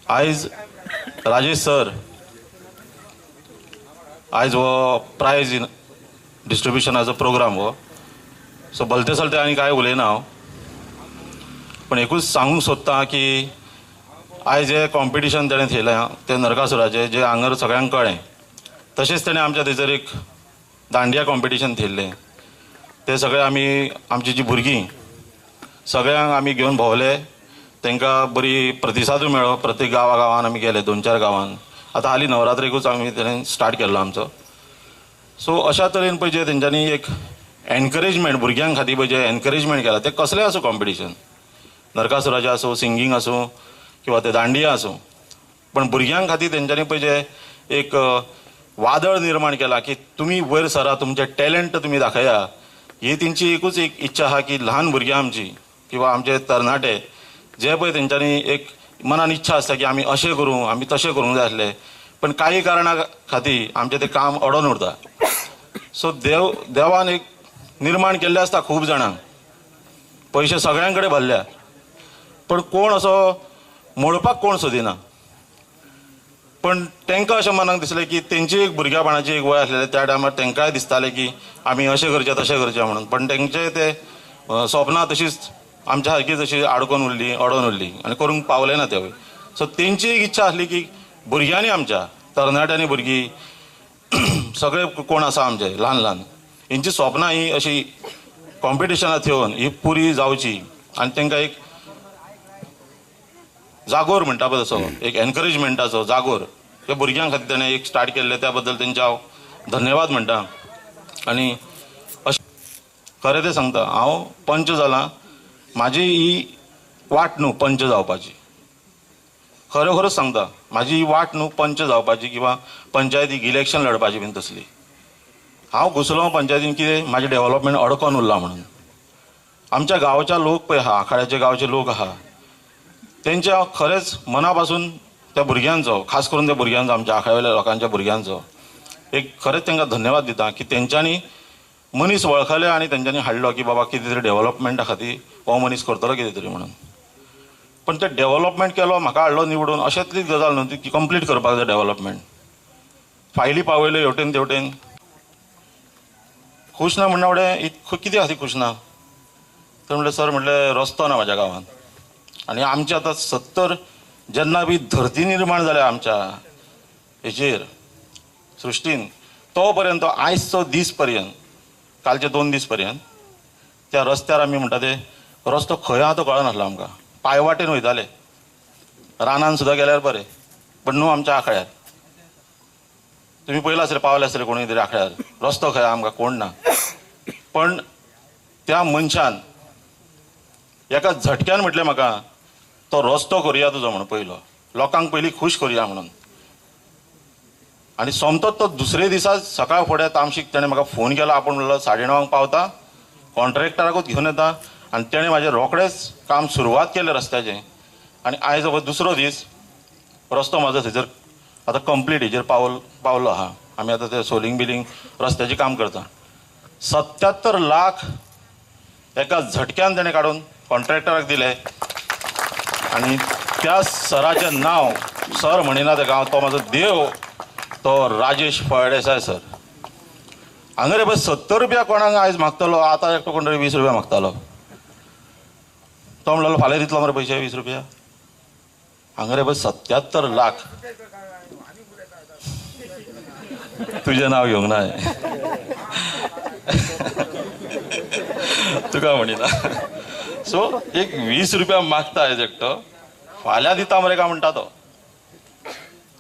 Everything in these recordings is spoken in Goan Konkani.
आयज राजेश सर आयज हो प्रायज डिस्ट्रिब्युशनाचो प्रोग्राम हो सो भलते सलते आनी कांय उलयना हांव, पूण एकूच सांगूंक सोदता की आयज जें कॉम्पिटिशन तेणें थेयलें तें नरकासुराचें जें हांगर सगळ्यांक कळ्ळें, तशेंच तेणें आमच्या थंयसर एक दांडिया कॉम्पिटिशन थेयल्लें. ते सगळे आमी आमची जी भुरगीं सगळ्यांक आमी घेवन भोंवले, तांकां बरी प्रतिसादूय मेळ्ळो. प्रत्येक गांवा गांवान आमी गेले, 2-4 गांवान. आतां हालीं नवरात्रेकूच आमी तेणें स्टार्ट केल्लो आमचो. सो अशा तरेन पळय जे तेंच्यांनी एक एनकरेजमेंट भुरग्यां खातीर पळय जे एनकरेजमेंट केलां, तें कसलें आसूं कॉम्पिटिशन, नरकासुराचें आसूं, सिंगींग आसूं किंवा ते दांडिया आसूं, पण भुरग्यां खातीर तेंच्यांनी पळय जे एक वादळ निर्माण केलां की तुमी वयर सरा, तुमचें टॅलंट तुमी दाखया. ही तेंची एकूच एक इच्छा आहा की ल्हान भुरग्यां आमची किंवा आमचे तरणाटे जे पळय तेंच्यांनी एक मनान इच्छा आसता की आमी अशें करूं, आमी तशें करूंक जाय आसलें, पण काही कारणा खातीर आमचें तें काम अडोन उरता. सो देवान एक निर्माण केल्लें आसता खूब जाणांक, पयशे सगळ्यां कडेन भरल्या, पण कोण असो मोडपाक कोण सोदिना. पण तांकां अशें मनाक दिसलें की तेंची एक भुरग्यापणाची एक वय आसलेलें त्या टायमार तांकांय दिसतालें की आमी अशें करचें तशें करचें म्हणून, पण तेंचें तें सपनां तशीच आमच्या सारकीच अशी आडकोन उरली, अडोन उरली आनी करूंक पावले ना तेवूय. सो तेंची एक इच्छा आसली की भुरग्यांनी आमच्या तरणाट्यांनी भुरगीं सगळे कोण आसा आमचे ल्हान ल्हान हेंची सपनां ही अशी कॉम्पिटिशनां थेवन ही पुरी जावची आनी तांकां एक जागोर म्हणटा पळय तसो एक एनकरेजमेंटाचो जागोर त्या भुरग्यां खातीर ताणें एक स्टार्ट केल्लें, त्या बद्दल तेंचे हांव धन्यवाद म्हणटा. आनी अशें खरें तें सांगता, हांव पंच जालां, म्हाजी ही वाट न्हू पंच जावपाची, खरोखरच सांगता, म्हाजी ही वाट न्हू पंच जावपाची किंवा पंचायतीक इलेक्शन लढपाची बीन तसली. हांव घुसलो पंचायतीन कितें म्हाजें डेवलपमेंट अडकोन उरलां म्हणून. आमच्या गांवच्या लोक पळय आहा, आखाड्याचे गांवचे लोक आहा, तेंच्या हांव खरेंच मना पासून त्या भुरग्यांचो, खास करून त्या भुरग्यांचो, आमच्या आखाड्यावेल्या लोकांच्या भुरग्यांचो एक खरेंच तांकां धन्यवाद दिता की तेंच्यांनी मनीस वळखले आनी तेंच्यांनी हाडलो की बाबा कितें तरी डेवलपमेंटा खातीर हो मनीस करतलो कितें तरी म्हणून. पण ते डेवलपमेंट केलो, म्हाका हाडलो निवडून, अशेंतलीच गजाल न्हू ती कंप्लीट करपाक जाय डेवलपमेंट. फायली पावयल्यो हेवटेन तेवटेन, खूश ना म्हणना फुडें कितें खातीर खूश ना तर म्हणलें सर, म्हणलें रस्तो ना म्हाज्या गांवांत. आनी आमचे आतां 70 जेन्ना बी धरती निर्माण जाल्या आमच्या हेचेर सृश्टीन, तो पर्यंत आयजचो दीस पर्यंत, कालचे 2 दीस पर्यंत त्या रस्त्यार आमी म्हणटा ते रस्तो खंय आहा तो कळनासलो आमकां. पांयवाटेन वयताले, रानान सुद्दां गेल्यार बरें, पण न्हू आमच्या आखाड्यार. तुमी पयलां आसतलें, पावले आसतले कोणूय तरी आखाड्यार, रस्तो खंय आमकां कोण ना. पण त्या मनशान एका झटक्यान म्हटलें म्हाका, तो रस्तो करुया तुजो म्हणून, पयलो लोकांक पयलीं खूश करुया म्हणून. आनी सोमतोच तो दुसरे दिसा सकाळ फुडें तामशीक तेणें म्हाका फोन केलो, आपूण म्हणलो 9:30 पावता, कॉन्ट्रॅक्टराकूच घेवन येता. आनी तेणें म्हाजें रोखडेंच काम सुरवात केलें रस्त्याचें. आनी आयज हो दुसरो दीस रस्तो म्हाजो थंयसर आतां कंप्लीट हेजेर पावलो आहा. आमी आतां ते सोलिंग बिलिंग रस्त्याचें काम करता. 77 लाख एका झटक्यान तेणें काडून कॉन्ट्रॅक्टराक दिले. आनी त्या सराचें नांव, सर म्हणिना तेका हांव, तो म्हाजो देव, तो राजेश फळदेसाय सर. हांगा रे पळय 70 रुपया कोणाक आयज मागतलो, आतां एकटो कोण तरी 20 रुपया मागतालो, तो म्हणलो फाल्यां दितलो मरे पयशे 20 रुपया. हांगा रे पळय 77 लाख, तुजें नांव घेवंक ना तुका म्हणिना. सो एक 20 रुपया मागता आयज एकटो, फाल्यां दिता मरे काय म्हणटा तो.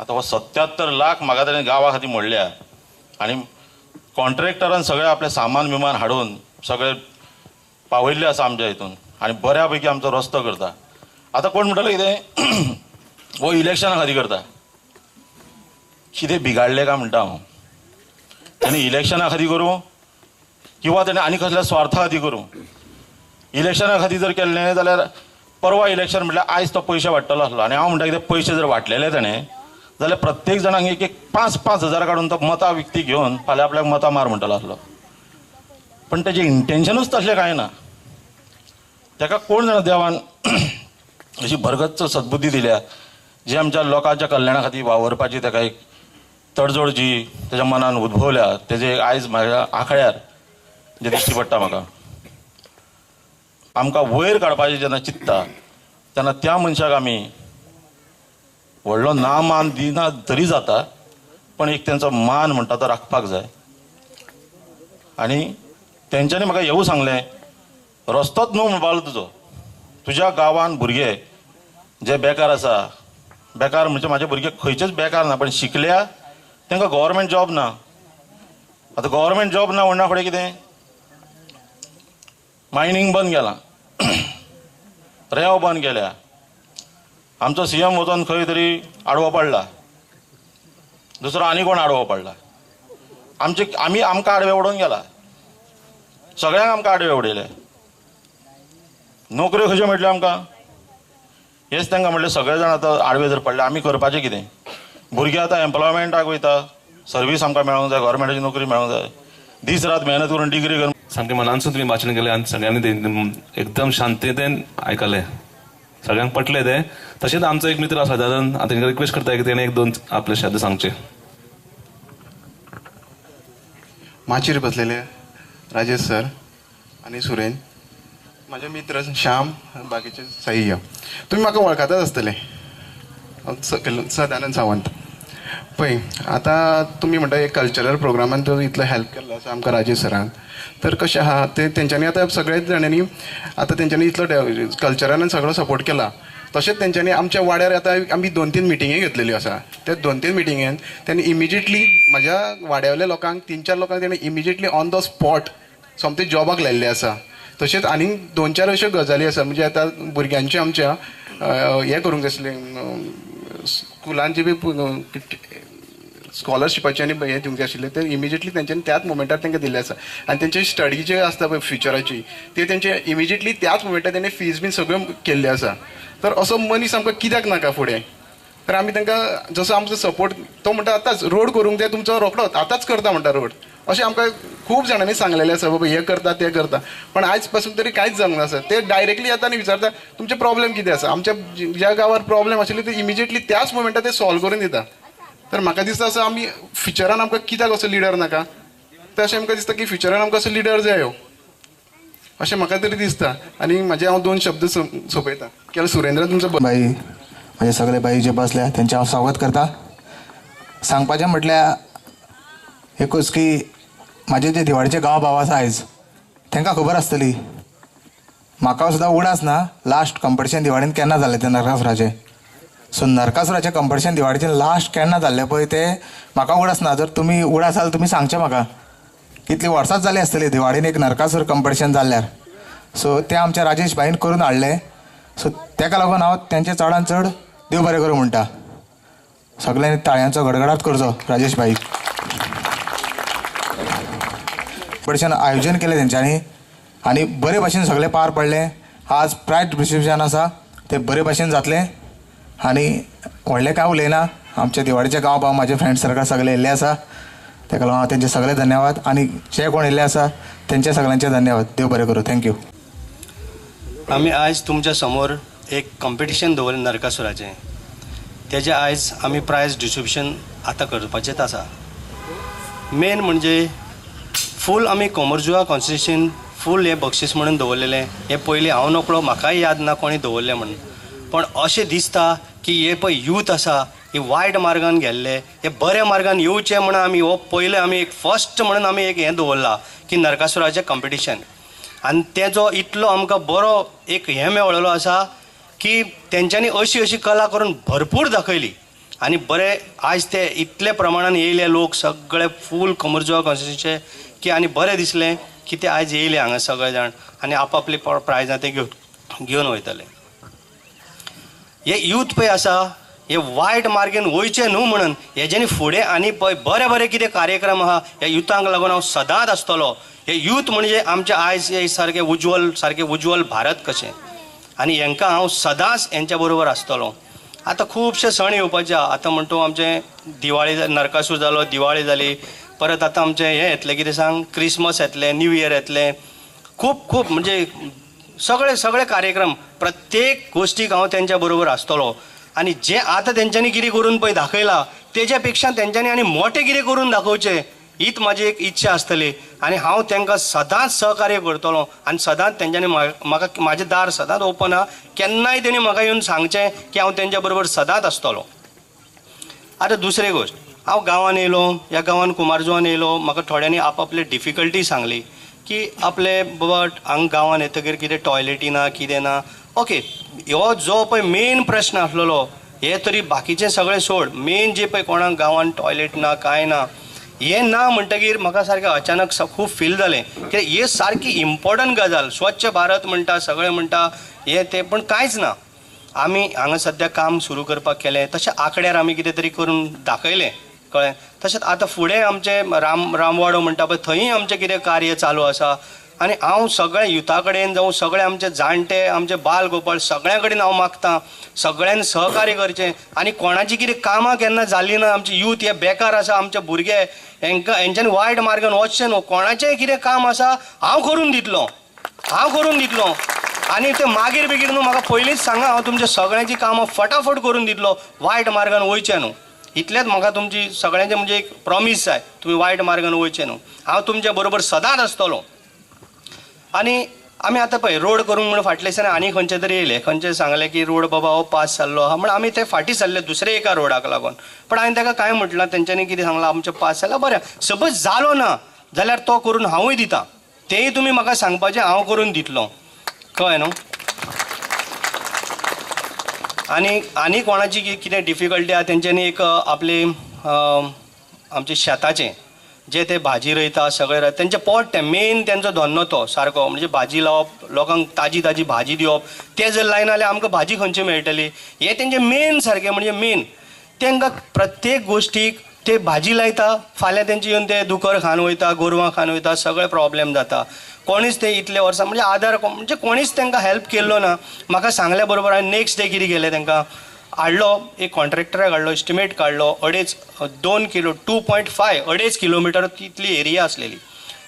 आतां हो 77 लाख म्हाका तेणें गांवा खातीर मोडल्या. आनी कॉन्ट्रॅक्टरान सगळें आपलें सामान बिमान हाडून सगळें पावयल्लें आसा आमच्या हितून, आनी बऱ्या पैकी आमचो रस्तो करता. आतां कोण म्हणटलो कितें हो इलेक्शना खातीर करता, कितें बिगाडलें काय म्हणटा हांव. तेणें इलेक्शना खातीर करूं किंवा तेणें आनी कसल्या स्वार्था खातीर करूं, इलेक्शना खातीर जर केल्लें जाल्यार परवा इलेक्शन म्हटल्यार आयज तो पयशे वांट्टलो आसलो. आनी हांव म्हणटा कितें पयशे जर वांटलेले तेणें जाल्यार प्रत्येक जाणांक एक एक 5-5 हजार काडून तो मतां विकती घेवन फाल्यां आपल्याक मतां मार म्हणटलो आसलो. पण तेजें इंटेन्शनूच तशें कांय ना. ताका कोण जाणा देवान अशी भरगच्च सद्बुद्धी दिल्या जे आमच्या लोकांच्या कल्याणा खातीर वावरपाची ताका एक तडजोड जी ताच्या मनान उद्भवल्या तेजे आयज म्हाज्या आंकड्यार जे दिश्टी पडटा म्हाका. आमकां वयर काडपाचें जेन्ना चिंत्ता तेन्ना त्या मनशाक आमी व्हडलो ना मान दिना तरी जाता, पण एक तेंचो मान म्हणटा तो राखपाक जाय. आनी तेंच्यांनी म्हाका येवूं सांगलें, रस्तोच न्हू म्हणपाक लागलो तुजो, तुज्या गांवान भुरगे जे बेकार आसा, बेकार म्हणजे म्हाजे भुरगे खंयचेच बेकार ना, पण शिकल्या तांकां गव्हर्मेंट जॉब ना. आतां गव्हर्मेंट जॉब ना म्हणना फुडें कितें, मायनींग बंद केलां, रेंव बंद केल्या, आमचो सीएम वचोन खंय तरी आडवो पडला, दुसरो आनी कोण आडवो पडला, आमचे आमी आमकां आडवे उडोवन गेला, सगळ्यांक आमकां आडवे उडयले. नोकऱ्यो खंयच्यो मेळटल्यो आमकां? हेच तांकां म्हणलें सगळे जाण आतां आडवे जर पडले आमी करपाचें कितें? भुरगे आतां एम्प्लॉयमेंटाक वयता, सर्वीस आमकां मेळोंक जाय, गव्हर्मेंटाची नोकरी मेळोंक जाय, दीस रात मेहनत करून डिग्री करून. सामकें मनानसून तुमी भाशण केलें आनी सगळ्यांनी एकदम शांततेन आयकलें, सगळ्यांक पटलें तें. तशेंच आमचो एक मित्र आसा सादारण, आतां तांकां रिक्वेस्ट करता की तेणें एक दोन आपले शब्द सांगचे. माचयेर बसलेले राजेश सर आनी सुरेन, म्हाजे मित्र श्याम, बाकीचे सह्य, तुमी म्हाका वळखताच आसतले, हांव सदानंद सावंत. पळय आतां तुमी म्हणटा एक कल्चरल प्रोग्रामान तो इतलो हेल्प केल्लो आसा आमकां राजेश सरान, तर कशें आहा तें तेंच्यांनी आतां सगळ्याच जाणांनी आतां तेंच्यांनी इतलो कल्चरान सगळो सपोर्ट केला. तशेंच तेंच्यांनी आमच्या वाड्यार आतां आमी 2-3 मिटिंगे घेतलेल्यो आसा, त्या 2-3 मिटिंगेन तेणी इमिजिएटली म्हाज्या वाड्यावयल्या लोकांक 3-4 लोकांक तेणी इमिजिएटली ऑन the spot सोमते जॉबाक लायिल्ले आसा. तशेंच आनीक 2-4 अश्यो गजाली आसा, म्हणजे आतां भुरग्यांचे आमच्या हें करूंक जाय आसलें, स्कुलान जे बी स्कॉलरशिपाचे आनी हें दिवंक जाय आशिल्लें तें इमिजिएटली तेंच्यांनी त्याच मोमेंटार तांकां दिल्लें आसा. आनी तेंचे स्टडी जे आसता पळय फ्युचराची ते तेंचे इमिजिएटली त्याच मोमेंटार तेणें फीज बीन सगळ्यो केल्ल्यो आसा. तर असो मनीस आमकां कित्याक नाका फुडें? तर आमी तांकां जसो आमचो सपोर्ट, तो म्हणटा आतांच रोड करूंक जाय तुमचो, रोखडोच आतांच करता म्हणटा रोड, अशें आमकां खूब जाणांनी सांगलेलें आसा, बाबा हें करता तें करता, पण आयज पासून तरी कांयच जावंक ना. ते डायरेक्टली येता आनी विचारता तुमचे प्रॉब्लेम कितें आसा, आमच्या ज्या गांवार प्रॉब्लेम आशिल्ले ते इमिजिएटली त्याच मोमेंटार ते सॉल्व करून दिता. तर म्हाका दिसता असो आमी फ्युचरान आमकां कित्याक असो लिडर नाका, तर अशें आमकां दिसता की फ्युचरान आमकां असो लिडर जायो अशें म्हाका तरी दिसता. आनी म्हाजे हांव 2 शब्द सोंपयता. केन्ना सुरेंद्र तुमचो बाई, म्हजे सगळे बाई जे बसल्या तेंचें हांव स्वागत करता. सांगपाचें म्हटल्यार एकूच की म्हाजे जे दिवाडीचे गांव भाव आसा आयज तांकां खबर आसतली, म्हाका सुद्दां उडास ना लास्ट कंपिटिशन दिवाडीन केन्ना जालें तें नरकासुराचें. सो नरकासुराचें कंपिटिशन दिवाडीचें लास्ट केन्ना जाल्लें पळय तें म्हाका उडास ना. जर तुमी उडास जाल्यार तुमी सांगचें म्हाका, कितलीं वर्सांच जालीं आसतलीं दिवाडीन एक नरकासूर कंपिटिशन जाल्ल्यार. सो तें आमच्या राजेश भाईन करून हाडलें, सो तेका लागून हांव तेंचें चडान चड देव बरें करूं म्हणटा. सगळ्यांनी ताळयांचो गडगडाट करचो राजेश भाईक. कंपिटिशन आयोजन केलें तेंच्यांनी आनी बरे भाशेन सगळें पार पडलें. आज प्रायज डिस्ट्रिब्युशन आसा तें बरे भाशेन जातलें आनी व्हडलें कांय उलयना. आमच्या दिवाडीचे गांव भाव म्हाजे फ्रेंड सर्कल सगळे येयल्ले आसा, तेका लागून हांव तेंचे सगळे धन्यवाद आनी जे कोण येयल्ले आसा तेंचे सगळ्यांचे धन्यवाद. देव बरें करूं. Thank you. आमी आयज तुमच्या समोर एक कंपिटिशन दवरलें नरकासुराचें, तेजें आयज आमी प्रायज डिस्ट्रिब्युशन आतां करपाचेंच आसा. मेन म्हणजे फूल आमी कोमरजुआ कॉन्स्टिट्युशन फूल हें बक्षीस म्हणून दवरलेलें. हें पयलीं हांव नकळो, म्हाकाय याद ना कोणी दवरलें म्हणून, पण अशें दिसता की हे पळय यूथ आसा हे वायट मार्गान गेल्ले, हे बऱ्या मार्गान येवचे म्हणून आमी हो पयलें आमी एक फर्स्ट म्हणून आमी एक हें दवरलां की नरकासुराचें कंपिटिशन. आनी तेजो इतलो आमकां बरो एक हें मेळ्ळो आसा की तेंच्यांनी अशी अशी कला करून भरपूर दाखयली आनी बरे आयज ते इतले प्रमाणान येयले लोक सगळे फूल कोमरजुआ कॉन्स्टिट्युशनचे की आनी बरें दिसलें की ते आयज येयले हांगा सगळे जाण आनी आपापली प्रायजां ते घेवन वयतले. हे यूथ पळय आसा हे वायट मार्गेन वयचें न्हू म्हणून हेज्यानी फुडें आनी पळय बरे बरे कितें कार्यक्रम आहा ह्या युथांक लागून हांव सदांच आसतलो. हे यूथ म्हणजे आमच्या आयज हे सारकें उज्वल, सारकें उज्वल भारत कशें, आनी हेंकां हांव सदांच हेंच्या बरोबर आसतलो. आतां खुबशे सण येवपाचे आहा. आतां म्हणटा आमचें दिवाळी, नरकासूर जालो, दिवाळी जाली, परत आतां आमचें हें येतलें कितें सांग, क्रिसमस येतलें, न्यू इयर येतलें, खूब खूब म्हणजे सगळे सगळे कार्यक्रम प्रत्येक गोश्टीक हांव तेंच्या बरोबर आसतलो. आनी जें आतां तेंच्यांनी कितें करून पळय दाखयलां तेज्या पेक्षा तेंच्यांनी आनी मोटें कितें करून दाखोवचें हीच म्हाजी एक इच्छा आसतली. आनी हांव तांकां सदांच सहकार्य करतलो आनी सदांच तेंच्यांनी म्हाका म्हाजें दार सदांच ओपन आहा. केन्नाय तेणी म्हाका येवन सांगचें की हांव तेंच्या बरोबर सदांच आसतलो. आतां दुसरी गोश्ट, हांव गांवान येयलो, ह्या गांवान कुमारजुवान येयलो, म्हाका थोड्यांनी आपआपली डिफिकल्टी सांगली की आपले बाबा हांगा गांवान येतकीर कितें टॉयलेटी ना कितें ना. ओके, हो जो पळय मेन प्रश्न आसलेलो हे तरी बाकीचें सगळें सोड, मेन जे पळय कोणाक गांवान टॉयलेट ना कांय ना हें ना म्हणटकीर म्हाका सारकें अचानक खूब फील जालें की हे सारकी इम्पॉर्टंट गजाल. स्वच्छ भारत म्हणटा, सगळें म्हणटा हें तें, पूण कांयच ना. आमी हांगा सद्या काम सुरू करपाक केलें, तशें आंकड्यार आमी कितें तरी करून दाखयलें, कळ्ळें. तशेंच आतां फुडें आमचें रामवाडो म्हणटा पळय थंय आमचें कितें कार्य चालू आसा. आनी हांव सगळ्या युथा कडेन जावं सगळे आमचे जाणटे आमचे बाल गोपाळ सगळ्यां कडेन हांव मागता सगळ्यांनी सहकार्य करचें. आनी कोणाची कितें कामां केन्ना जालीं ना, आमचे यूथ हे बेकार आसा, आमचे भुरगे हेंकां हेंच्यांनी वायट मार्गान वचचें न्हू. कोणाचेंय कितें काम आसा हांव करून दितलो, हांव करून दितलो. आनी तें मागीर बेगीन न्हू म्हाका पयलींच सांगा, हांव तुमच्या सगळ्यांची कामां फटाफट करून दितलो, वायट मार्गान वयचें न्हू. इतलेंच म्हाका तुमची सगळ्यांचें म्हणजे एक प्रॉमीस जाय, तुमी वायट मार्गान वयचें न्हू, हांव तुमच्या बरोबर सदांच आसतलो. आनी आमी आतां पळय रोड करूंक म्हणून फाटले दिसांनी आनी खंयचे तरी येयले, खंयचे सांगलें की रोड बाबा हो पास जाल्लो आहा म्हण आमी ते फाटीं सरले दुसरे एका रोडाक लागून. पण हांवें ताका कांय म्हटलां, तेंच्यांनी कितें सांगलां आमचें पास जाला बरें, सपोज जालो ना जाल्यार तो करून हांवूय दिता, तेंय तुमी म्हाका सांगपाचें, हांव करून दितलो, कळ्ळें न्हू. आनी आनी कोणाची कितें डिफिकल्टी आहा तेंच्यांनी एक आपली आमचे शेताचें जे ते भाजी रोयता सगळें रोयता तेंचें पोट तें मेन तेंचो धंदो तो सारको, म्हणजे भाजी लावप, लोकांक ताजी ताजी भाजी दिवप, ते जर लायना जाल्यार आमकां भाजी खंयची मेळटली, हें तेंचें मेन सारकें म्हणजे मेन. तेंकां प्रत्येक गोश्टीक ते भाजी लायता, फाल्यां तेंचे येवन ते दुकर खावन वयता, गोरवां खावन वयता, सगळे प्रॉब्लेम जाता. कोणीच ते इतले वर्सां म्हणजे आदार म्हणजे कोणीच तेंकां हेल्प केल्लो ना. म्हाका सांगल्या बरोबर हांवें नेक्स्ट डे कितें केलें, तेंकां हाडलो एक कॉन्ट्रॅक्टराक हाडलो, एस्टिमेट काडलो, 2.5 किलो 2.5 2.5 किलोमिटर तितली एरिया आसलेली.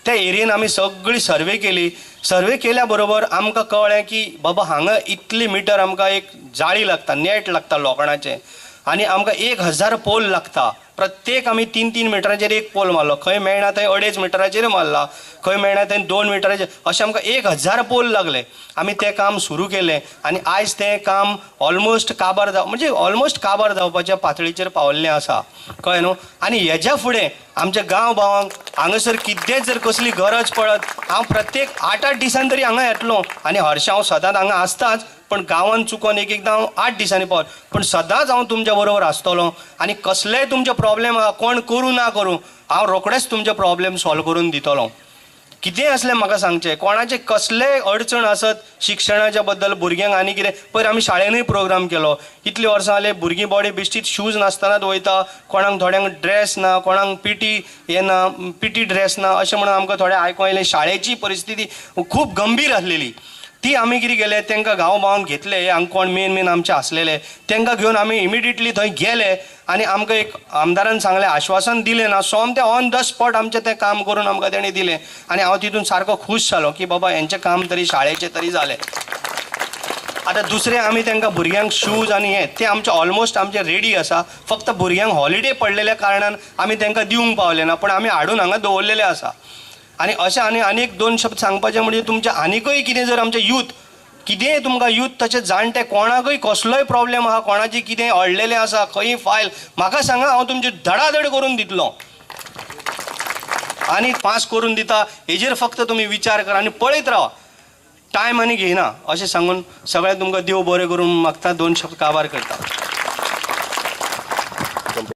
त्या एरियेन आमी सगळी सर्वे केली. सर्वे केल्या बरोबर आमकां कळ्ळें की बाबा हांगा इतली मिटर आमकां एक जाळी लागता, नेट लागता लोखणाचें, आनी आमकां 1000 पोल लागता. प्रत्येक आमी 3-3 मिटराचेर एक पोल मारलो, खंय मेळना थंय 2.5 मिटराचेर मारला, खंय मेळना थंय 2 मिटराचेर, अशें आमकां 1000 पोल लागले. आमी तें काम सुरू केलें आनी आयज तें काम ऑलमोस्ट काबार जाव म्हणजे ऑलमोस्ट काबार जावपाच्या पातळीचेर पावल्लें आसा, कळ्ळें न्हू. आनी हेज्या फुडें आमच्या गांव भावांक हांगासर कितेंच जर कसली गरज पडत, हांव प्रत्येक 8-8 दिसान तरी हांगा येतलो. आनी हरशीं हांव सदांच हांगा आसताच, पण गांवान चुकोन एक एकदां हांव 8 दिसांनी पावत, पण सदांच हांव तुमच्या बरोबर आसतलो. आनी कसलेय तुमचे प्रॉब्लेम आहा, कोण करूं ना करूं, हांव रोखडेच तुमचे प्रॉब्लेम सॉल्व करून दितलो. कितेंय आसलें म्हाका सांगचें, कोणाचें कसलेय अडचण आसत शिक्षणाच्या बद्दल भुरग्यांक आनी कितें, पयर आमी शाळेनूय प्रोग्राम केलो, इतलीं वर्सां जालीं भुरगीं बॉडी बेश्टीच शूज नासतनाच वयता, कोणाक थोड्यांक ड्रेस ना, कोणाक पी टी हें ना, पी टी ड्रेस ना, अशें म्हणून आमकां थोडें आयकूंक आयलें. शाळेची परिस्थिती खूब गंभीर आसलेली, ती आमी कितें केलें, तांकां गांव भावांक घेतले, हांगा कोण मेन मेन आमचे आसलेले तांकां घेवन आमी इमिडिएटली थंय गेले आनी आमकां एक आमदारान सांगलें, आश्वासन दिलें ना, सोमतें ऑन the spot आमचें तें काम करून आमकां तेणें दिलें. आनी हांव तितून सारको खूश जालो की बाबा हेंचें काम तरी शाळेचें तरी जालें. आतां दुसरें आमी तांकां भुरग्यांक शूज आनी हें तें आमचें ऑलमोस्ट आमचें रेडी आसा, फक्त भुरग्यांक हॉलिडे पडलेल्या कारणान आमी तांकां दिवंक पावले ना, पण आमी हाडून हांगा दवरलेलें आसा. आनी अशें आनी आनीक 2 शब्द सांगपाचें म्हणजे तुमचें आनीकय कितें जर आमचें यूथ कितेंय तुमकां यूथ तशें जाणटे कोणाकय कसलोय प्रॉब्लेम आहा, कोणाची कितें अडलेलें आसा खंय फायल, म्हाका सांगा, हांव तुमची धडाधड करून दितलो आनी पास करून दिता. हेजेर फक्त तुमी विचार करा आनी पळयत रावा, टायम आनी घेयना. अशें सांगून सगळें तुमकां देव बरें करून मागता, 2 शब्द काबार करता.